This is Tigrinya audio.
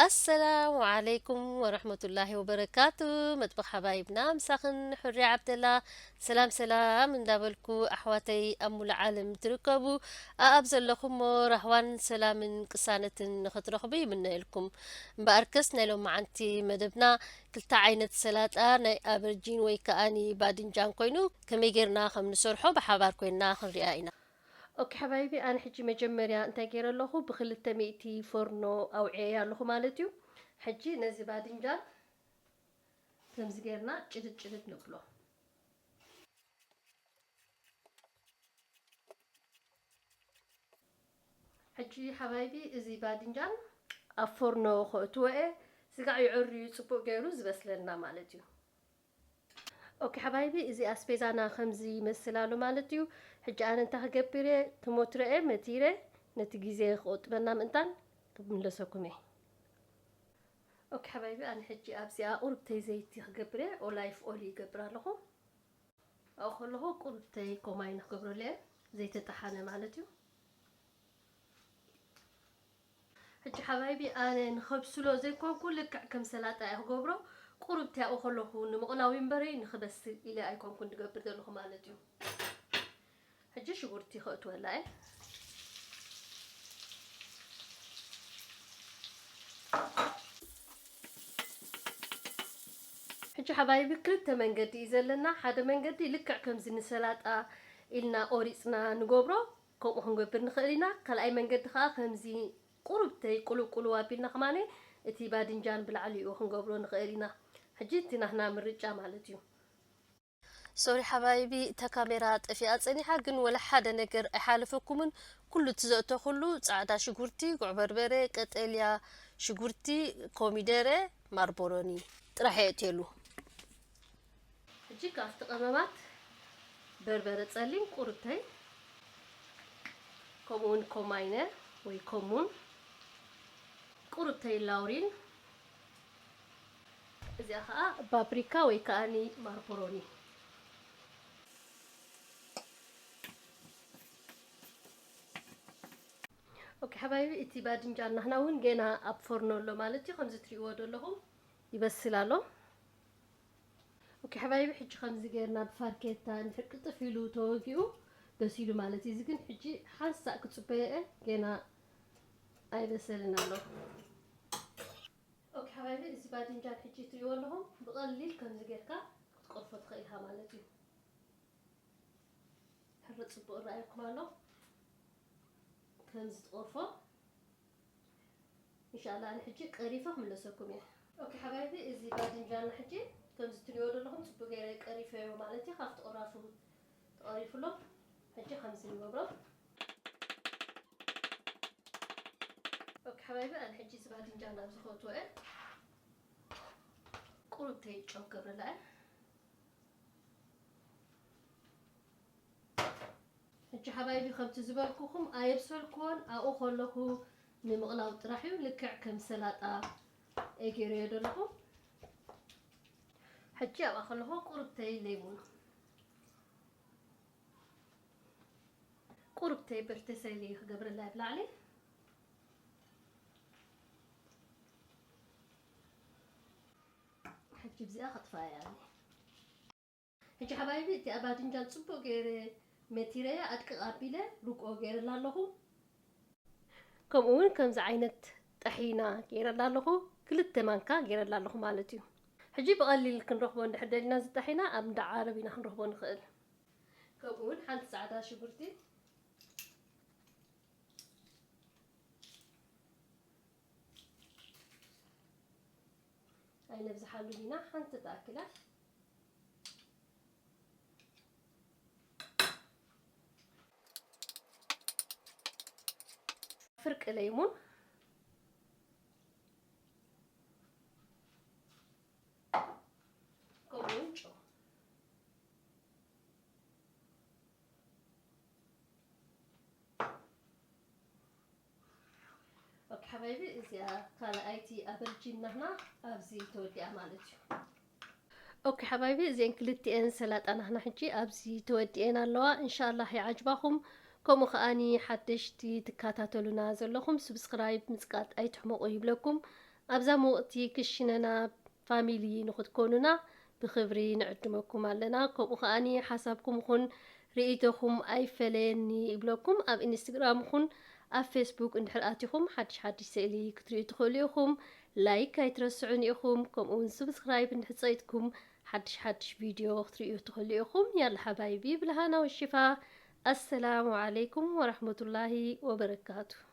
ኣሰላሙ ዓለይኩም ወረሕመቱላሂ ወበረካቱ። መጥበኽ ሓባይብና ምሳኽን፣ ሕሪ ዓብደላ። ሰላም ሰላም እንዳበልኩ፣ ኣሕዋተይ ኣብ ሙሉእ ዓለም ትርከቡ፣ ኣኣብ ዘለኹሞ ራህዋን ሰላምን ቅሳነትን ንኽትረኽቡ ይምነየልኩም። እምበኣርከስ ናይ ሎማዓንቲ መደብና ክልተ ዓይነት ሰላጣ፣ ናይ ኣበርጂን ወይ ከኣኒ ባድንጃን ኮይኑ፣ ከመይ ጌርና ከም ንሰርሖ ብሓባር ኮይንና ክንሪኣ ኢና። ኦኬ ሓባይቢ፣ ኣነ ሕጂ መጀመርያ እንታይ ገይረ ኣለኹ? ብክልተ ሚእቲ ፎርኖ ኣውዕየ ኣለኹ ማለት እዩ። ሕጂ ነዚ ባድንጃን ከምዚ ጌርና ጭድድ ጭድድ ንብሎ። ሕጂ ሓባይቢ፣ እዚ ባድንጃን ኣብ ፎርኖ ከእትዎ እየ። ስጋዕ ይዕርዩ፣ ጽቡቕ ገይሩ ዝበስለልና ማለት እዩ። ኦኬ ሓባይቢ፣ እዚ ኣስቤዛና ከምዚ ይመስል ኣሎ ማለት እዩ። ሕጂ ኣነ እንታይ ክገብር እየ? ቲሞትረኤ መቲረ ነቲ ግዜ ክቆጥበና ምእንታን ክምለሰኩም እየ። ኦኬ ሓባይቢ፣ ኣነ ሕጂ ኣብዚኣ ቁርብተይ ዘይቲ ክገብር እየ። ኦላይፍ ኦሊ ይገብር ኣለኹ። ኣብኡ ከለኹ ቁርብተይ ኮማይ ንክገብረሉ እየ፣ ዘይተጠሓነ ማለት እዩ። ሕጂ ሓባይቢ፣ ኣነ ንኸብስሎ ዘይኮንኩ፣ ልክዕ ከም ሰላጣ እየ ክገብሮ። ቁርብቲ ኣብኡ ከለኹ ንምቕላው እምበሪ ንኽበስል ኢለ ኣይኮንኩን ዝገብር ዘለኹ ማለት እዩ። ሕጂ ሽጉርቲ ከእትወላ እየ። ሕጂ ሓባይቢ፣ ክልተ መንገዲ እዩ ዘለና። ሓደ መንገዲ ልክዕ ከምዚ ንሰላጣ ኢልና ቆሪፅና ንገብሮ፣ ከምኡ ክንገብር ንኽእል ኢና። ካልኣይ መንገዲ ከዓ ከምዚ ቁርብተይ ቁልውቁልው ኣቢልና ከማነ እቲ ባድንጃን ብላዕሊኡ ክንገብሮ ንኽእል ኢና። ሕጂ እቲ ናህና ምርጫ ማለት እዩ። ሶሪ ሓባይቢ፣ እታ ካሜራ ጠፊኣ ጸኒሓ፣ ግን ወላ ሓደ ነገር ኣይሓለፈኩምን። ኩሉ እቲ ዘእተኹሉ ጻዕዳ ሽጉርቲ፣ ጉዕ በርበረ፣ ቀጠልያ ሽጉርቲ፣ ኮሚደረ፣ ማርቦሎኒ ጥራሕ የእትየሉ። ሕጂ ካብቲ ቀመማት በርበረ ጸሊም ቁርብተይ፣ ከምኡውን ኮማይነ ወይ ኮሙን፣ ቁርብተይ ላውሪን፣ እዚኣ ኸዓ ፓፕሪካ ወይ ከኣኒ ማርቦሮኒ። ኦኬ ሓባይቢ፣ እቲ ባድንጃን ናህና እውን ገና ኣብ ፎርኖ ኣሎ ማለት እዩ። ከምዚ ትሪእዎ ዘለኹም ይበስል ኣሎ። ኦኬ ሓባይቢ፣ ሕጂ ከምዚ ጌርና ብፋርኬታ እንድሕር ቅልጥፍ ኢሉ ተወጊኡ በሲሉ ማለት እዩ። እዚ ግን ሕጂ ሓንሳእ ክጽበዮ እየ፣ ገና ኣይበሰልን ኣሎ። ኦኬ ሓባይቢ፣ እዚ ባድንጃን ሕጂ ትሪእዎ ኣለኹም፣ ብቐሊል ከምዚ ጌርካ ክትቆርፎ ትኽእል ኢኻ ማለት እዩ። ሕርጥ ጽቡቕ ይረኣየኩም ኣሎ። ከምዚ ትቆርፎ። ኢንሻኣላህ ኣነ ሕጂ ቀሪፈ ክምለሰኩም እየ። ኦኬ ሓባይቢ፣ እዚ ባድንጃና ሕጂ ከምዚ ትሪእዎ ዘለኹም ጽቡቕ ገይረ ቀሪፈዮ ማለት እዩ። ካብቲ ቆራፉ ተቐሪፉ ኣሎ። ሕጂ ከምዚ ንገብሮ። ኦኬ ሓባይቢ፣ ኣነ ሕጂ እዚ ባድንጃና ኣብዚ ከእትዎ እየ። ቁሩብ ተይጨው ክገብረላ እየ። ሕጂ ሓባይቢ፣ ከምቲ ዝበልኩኹም ኣየብሰልኩዎን፣ ኣብኡ ከለኹ ንምቕላው ጥራሕ እዩ። ልክዕ ከም ሰላጣ እየ ገይረዮ ዘለኹ። ሕጂ ኣብኣ ከለኹ ቁሩብተይ ለይሙን፣ ቁሩብተይ በርተሰሊ ክገብረላ እየ ብላዕሊ። ሕጂ ብዚኣ ከጥፋያ እየ። ሕጂ ሓባይቢ፣ እቲ ኣባድንጃን ጽቡቕ ገይረ መቲረያ ኣድቅቕ ኣቢለ ርግኦ ገይረላ ኣለኹ። ከምኡ እውን ከምዚ ዓይነት ጠሒና ገይረላ ኣለኹ። ክልተ ማንካ ገይረላ ኣለኹ ማለት እዩ። ሕጂ ብቐሊል ክንረኽቦ እንድሕር ደሊና፣ እዚ ጠሒና ኣብ እንዳ ዓረብ ኢና ክንረኽቦ ንኽእል። ከምኡ እውን ሓንቲ ጻዕዳ ሽጉርቲ፣ ኣይነብዝሓሉን ኢና፣ ሓንቲ ትኣክላ። ፍርቂ ለይሙን፣ ከምኡውን ጨው። ኦኬ ሓባይቢ፣ እዚኣ ካልኣይቲ ኣበርጂን ናህና ኣብዚ ተወዲኣ ማለት እዩ። ኦኬ ሓባይቢ፣ እዚአን ክልቲኤን ሰላጣ ናህና ሕጂ ኣብዚ ተወዲኤን ኣለዋ። እንሻላህ ይዓጅባኹም። ከምኡ ከኣኒ ሓደሽቲ ትከታተሉና ዘለኹም ስብስክራይብ ምጽቃጥ ኣይትሕመቑ ይብለኩም። ኣብዛ ምውቕቲ ክሽነና ፋሚሊ ንኽትኮኑና ብኽብሪ ንዕድመኩም ኣለና። ከምኡ ከኣኒ ሓሳብኩም ይኹን ርእይቶኹም ኣይፈለየኒ ይብለኩም። ኣብ ኢንስትግራም ይኹን ኣብ ፌስቡክ እንድሕር ኣቲኹም ሓድሽ ሓድሽ ስእሊ ክትርእዩ ትኽእሉ ኢኹም። ላይክ ኣይትረስዑን ኢኹም። ከምኡ እውን ስብስክራይብ እንድሕር ጸይጥኩም ሓድሽ ሓድሽ ቪድዮ ክትርእዩ ትኽእሉ ኢኹም። ያላ ሓባይቢ ብልሃና ወሽፋ። ኣሰላሙ ዓለይኩም ወራህመቱላሂ ወበረካቱ።